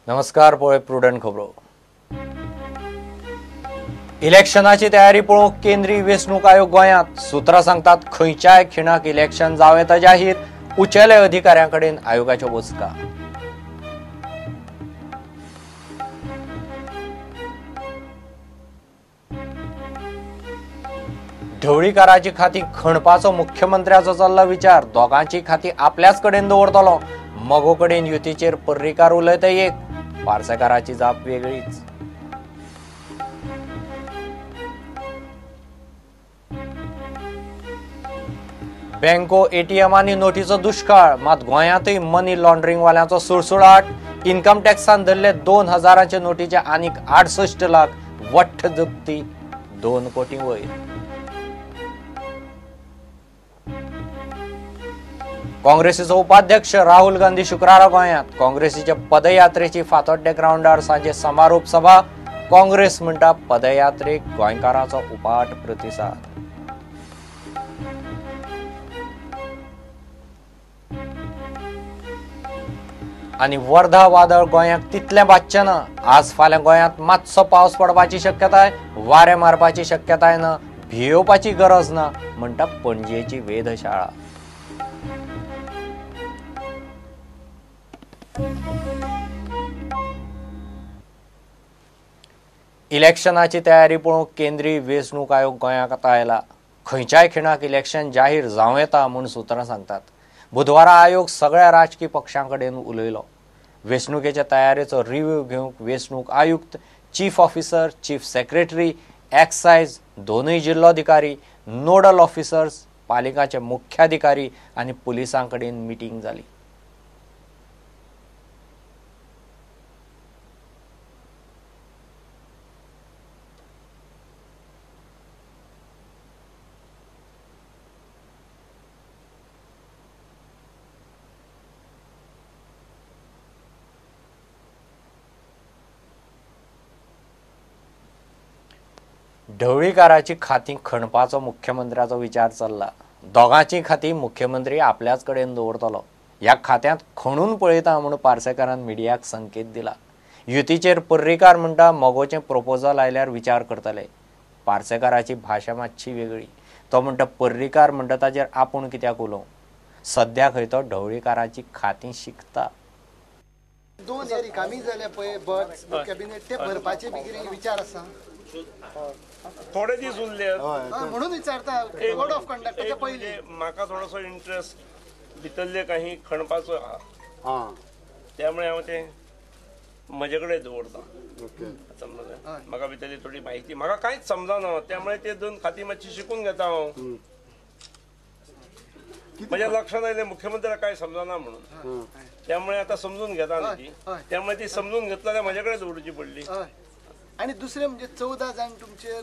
नमस्कार, पळय प्रुडंट खबरो. इलेक्शनाची तयारी पळोवंक केंद्रीय वेंचणूक आयोग गोंयांत. सुत्रां सांगतात खंयच्याय खिणाक इलेक्शन जावं येता जाहीर. उंचेल्या अधिकाऱ्यां कडेन आयोगाच्यो बसका. ढवळीकाराची खाती खणपाचो मुख्यमंत्र्याचो चल्ला विचार. दोगांची खाती आपल्याच कडेन दवरतलो. मगो कडेन युतीचेर पर्रीकार उलयता एक, पार्सेकाराची जाप वेगळीच. बँको एटीएम आनी नोटीचो दुश्काळ. मात गोंयांतूय मनी लॉन्ड्रिंगवाल्यांचो सुळसुळाट. इन्कम टॅक्सान धरले 2000 नोटीचे आनीक 68 लाख. वट्ट जप्ती 2 कोटी वयर. काँग्रेसीचो उपाध्यक्ष राहुल गांधी शुक्रारा गोंयांत. काँग्रेसीचे पदयात्रेची फातोड्डे ग्रावंडार सांजे समारोप सभा. काँग्रेस म्हणटा पदयात्रेक गोंयकारांचो उपाट प्रतिसाद. आनी वर्धा वादळ गोंयांक तितलें बादचें ना. आज फाल्यां गोंयांत मातसो पावस पडपाची शक्यताय, वारें मारपाची शक्यताय ना, भियेवपाची गरज ना म्हणटा पणजेची वेधशाळा. इलेक्शनाची तयारी पळोवंक केंद्रीय वेंचणूक आयोग गोंयांत आतां आयला. खंयच्याय खिणाक इलेक्शन जाहीर जावं येता म्हूण सुत्रां सांगतात. बुधवारा आयोग सगळ्या राजकी पक्षां कडेन उलयलो. वेंचणुकेच्या तयारेचो रिव्ह्यू घेवंक वेंचणूक आयुक्त, chief officer, chief secretary, excise, दोनूय जिल्लोधिकारी, नोडल ऑफिसर्स, पालिकांचे मुख्याधिकारी आनी पुलिसां कडेन मिटींग जाली. ढवळीकाराची खाती खणपाचो मुख्यमंत्र्याचो विचार चल्ला. दोगांची खाती मुख्यमंत्री आपल्याच कडेन दवरतलो. ह्या खात्यांत खणून पळयता म्हूण पार्सेकारान मिडियाक संकेत दिला. युतीचेर पर्रीकार म्हणटा मगोचें प्रपोजल आयल्यार विचार करतले. पार्सेकाराची भाशा मातशी वेगळी. तो म्हणटा पर्रीकार म्हणटा ताचेर आपूण कित्याक उलोवं. सद्या खंय तो ढवळीकाराची खाती शिकता. दोन हे रिकामी जाले पळय बर्थ कॅबिनेट ते भरपाचे बी कितें विचार आसा. थोडे दीस उरले म्हणून विचारता. कोड ऑफ कंडक्टाच्या पयलीं म्हाका थोडोसो इंट्रस्ट भितरले काही खणपाचो आहा, त्यामुळे हांव ते म्हजे कडेन दवरता. समजलें? म्हाका भितरली थोडी म्हायती म्हाका कांयच समजना, त्यामुळे ते दोन खाती मातशी शिकून घेता हांव. म्हज्या लक्षांत आयलें मुख्यमंत्र्याक कांय समजना म्हणून, त्यामुळे आतां समजून घेता न्ही ती. त्यामुळे ती समजून घेतला जाल्यार म्हजे कडेन दवरची पडली. आनी दुसरें म्हणजे 14 जाण तुमचेर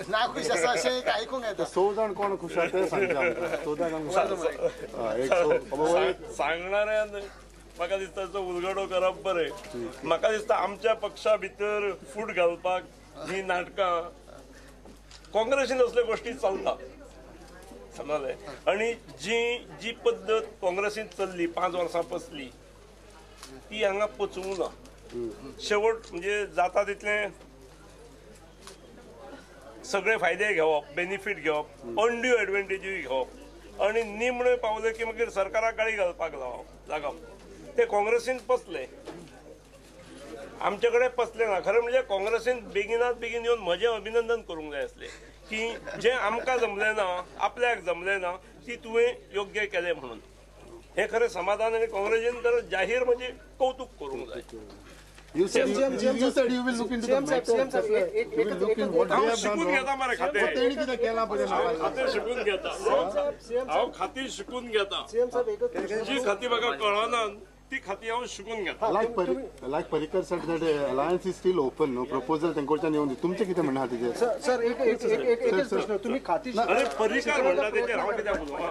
नाखूश आसा अशें एक आयकूंक येता. 100 जाण कोण खूश आसा ते सांगचे आमकां. 14 जाण सांगणाऱ्यान म्हाका दिसता उलगडो करप बरें. म्हाका दिसता आमच्या पक्षा भितर फूट घालपाक ही नाटकां काँग्रेसीन असल्यो गोश्टी चलता. समजलें? आनी जी जी पद्दत काँग्रेसीन चल्ली 5 वर्सां पसली ती हांगा पचूंक ना. शेवट म्हणजे जाता तितले सगळे फायदे घेवप, बेनिफीट घेवप, अनड्यू एडवांटेजूय घेवप आनी निमणे पावले की मागीर सरकाराक गाळी घालपाक लागप. ते काँग्रेसीन पचले, आमचे कडेन पचले ना. खरें म्हणजे काँग्रेसीन बेगिनात बेगीन येवन म्हजें अभिनंदन करूंक जाय आसलें की जें आमकां जमलें ना, आपल्याक जमलें ना, ती तुवें योग्य केलें म्हणून. हें खरें समाधान आनी काँग्रेसीन तर जाहीर म्हणजे कौतूक करूंक जाय. You said you will look into the matter. You will look in what they have done wrong. घेता मरे खाते. तेणी कितें केलां पळय खातें शिकून घेता. हांव खाती शिकून घेता. जी खाती म्हाका कळना ती खाती हांव शिकून घेता. Like Parrikar said that alliance is still open. No proposal तेंकडच्यान येवन तुमचें कितें म्हणणें आहा तेजेर? सर एक एकच प्रश्न. तुमी खाती अरे पर्रीकार म्हणटा तेचेर हांव कित्याक उलोवं?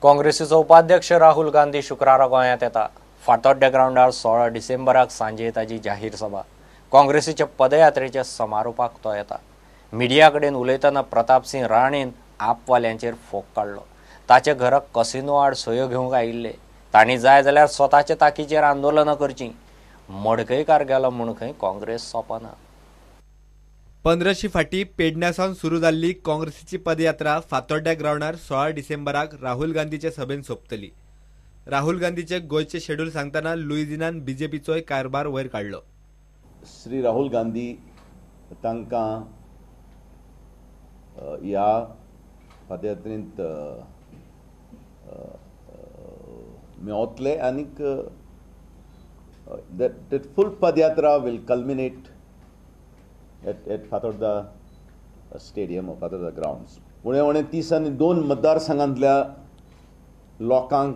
काँग्रेसीचो उपाध्यक्ष राहुल गांधी शुक्रारा गोंयांत येता. फातोड्डे ग्रावंडार 16 डिसेंबराक सांजे ताजी जाहीर सभा. काँग्रेसीच्या पदयात्रेच्या समारोपाक तो येता. मिडिया कडेन उलयतना प्रतापसिंह राणेन आपवाल्यांचेर फोग काडलो. ताचे घराक कसिनो आड सयो घेवंक आयिल्ले. तांणी जाय जाल्यार स्वताचे ताकीचेर आंदोलनां करचीं. मडकयकार गेलो म्हूण खंय काँग्रेस सोंपना. 15 फाटी पेडण्या सावन सुरू जाल्ली काँग्रेसीची पदयात्रा फातोड्ड्या ग्रावंडार 16 डिसेंबराक राहुल गांधीचे सभेन सोंपतली. राहुल गांधीचे गोंयचे शेड्यूल सांगतना लुईजिनान बीजेपीचोय कारभार वयर काडलो. श्री राहुल गांधी तांकां ह्या पदयात्रेंत मेवतले आनीक that full padayatra will culminate at Fatorda stadium or Fatorda grounds. उणे उणे 30 आनी 2 मतदारसंघांतल्या लोकांक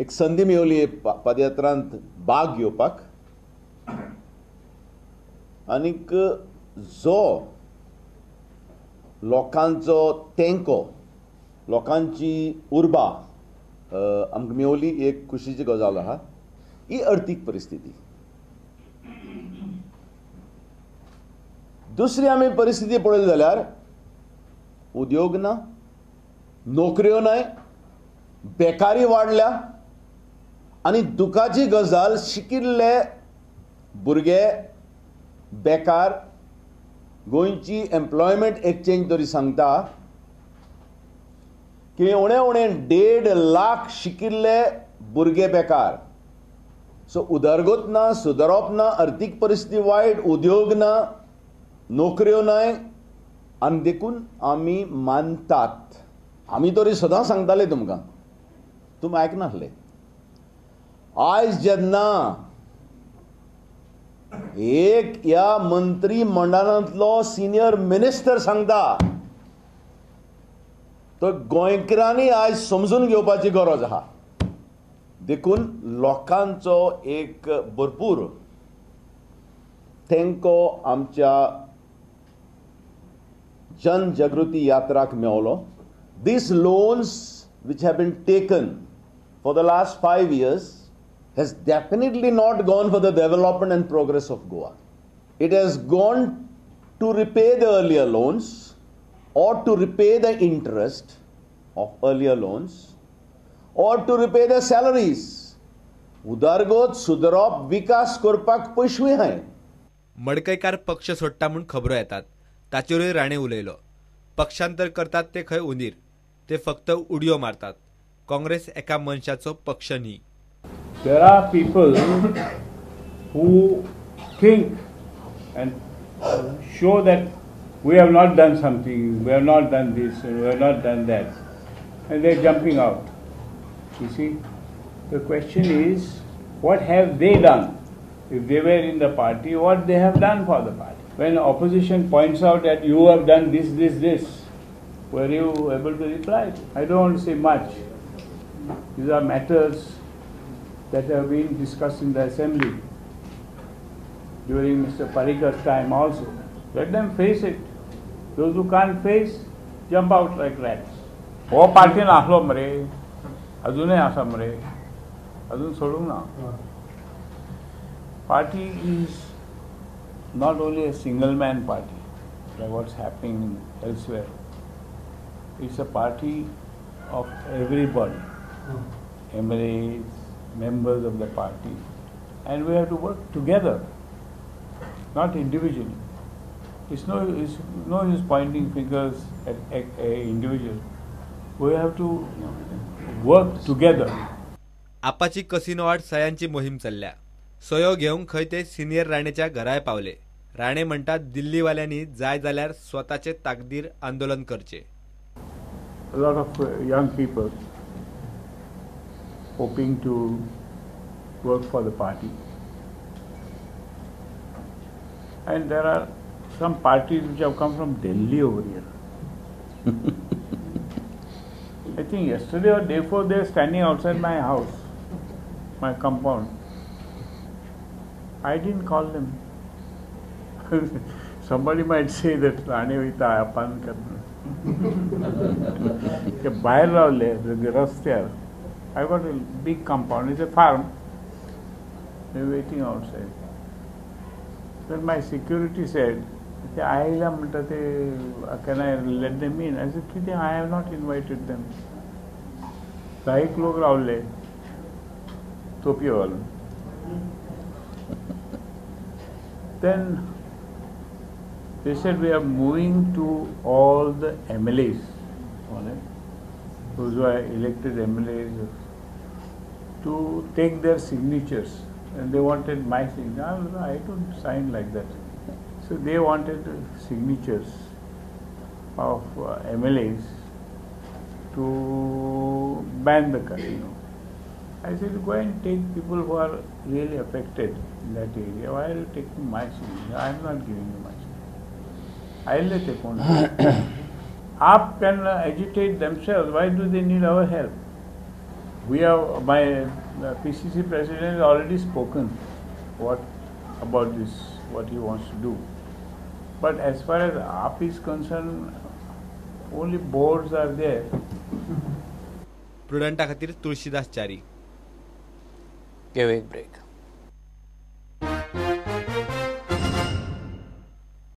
एक संदी मेवली पदयात्रांत भाग घेवपाक आनीक जो लोकांचो तेंको, लोकांची उर्बा आमकां मेवली, एक खुशीची गजाल आहा. ही अर्थीक परिस्थिती. दुसरी आमी परिस्थिती पळयली जाल्यार उद्योग ना, नोकऱ्यो नाय, बेकारी वाडल्या आनी दुखाची गजाल शिकिल्ले भुरगे बेकार. गोंयची एम्प्लॉयमेंट एक्सचेंज तरी सांगता की उणे उणे 1.5 लाख शिकिल्ले भुरगे बेकार. सो उदरगत ना, सुदारप ना, अर्थीक परिस्थिती वायट, उद्योग ना, नोकऱ्यो नाय आनी देखून आमी मानतात. आमी तरी सदां सांगताले तुमकां, तुमी आयकनासले. आयज जेन्ना एक ह्या मंत्रीमंडळांतलो सिनियर मिनिस्टर सांगता तो गोंयकारांनी आयज समजून घेवपाची गरज आहा. देखून लोकांचो एक भरपूर तेंको आमच्या जनजागृती यात्राक मेवलो. These loans which have been taken for the last 5 years has definitely not gone for the development and progress of Goa. It has gone to repay the earlier loans or to repay the interest of earlier loans or to repay the salaries. उदरगत सुदरप विकास करपाक पयशे हाय. मडकयकार पक्ष सोडटा म्हूण खबरो येतात ताचेरूय राणे उलयलो. पक्षांतर करतात ते खंय उंदीर, ते फक्त उडयो मारतात. काँग्रेस एका मनशाचो पक्ष न्ही. There are people who think and show that we have not done something, we have not done this, and we have not done that, and they're jumping out. You see, the question is, what have they done? If they were in the party, what they have done for the party? When opposition points out that you have done this, this, this, were you able to reply? I don't want to say much. These are matters that have been discussed in the assembly during Mr. Parrikar's time also. Let them face it. Those who can't face, jump out like rats. हो पार्टीन आसलो मरे, अजूनय आसा मरे, अजून सोडूंक ना. Party is not only a single man party, like what's happening elsewhere. It's a party of everybody, MLAs, members of the party, and we have to work together, not individually. It's no use pointing fingers at a individual. We have to work together. Apache casino आड सयांची मोहीम चल्ल्या. सयो घेवंक खंय ते senior राणेच्या घराय पावले. राणे म्हणटात दिल्लीवाल्यांनी जाय जाल्यार स्वताचे ताकदीर आंदोलन करचे. A lot of young people hoping to work for the party, and there are some parties which have come from Delhi over here. I think yesterday or day before they were standing outside my house, my compound. I didn't call them. Somebody might say that Rane वयता apan karna. ते भायर रावले रस्त्यार. I got a big compound, it's a farm. They were waiting outside. Then my security said, ते आयल्या म्हणटा ते can I let them in? I said कितें, I have not invited them. 10 लोक रावले तोपयो घालून. Then they said we are moving to all the MLAs, those who are elected MLAs, to take their signatures, and they wanted my signature. I don't sign like that. So they wanted signatures of MLAs to ban the casino. I said, go and take people who are really affected in that area. Why are you taking my signature? I am not giving you my signature. I let it on. AAP can agitate themselves. Why do they need our help? We have, my PCC president has already spoken what about this, what he wants to do. But as far as AAP is concerned, only boards are there. प्रुडंटा खातीर तुळशीदास च्यारी. घेऊ एक break.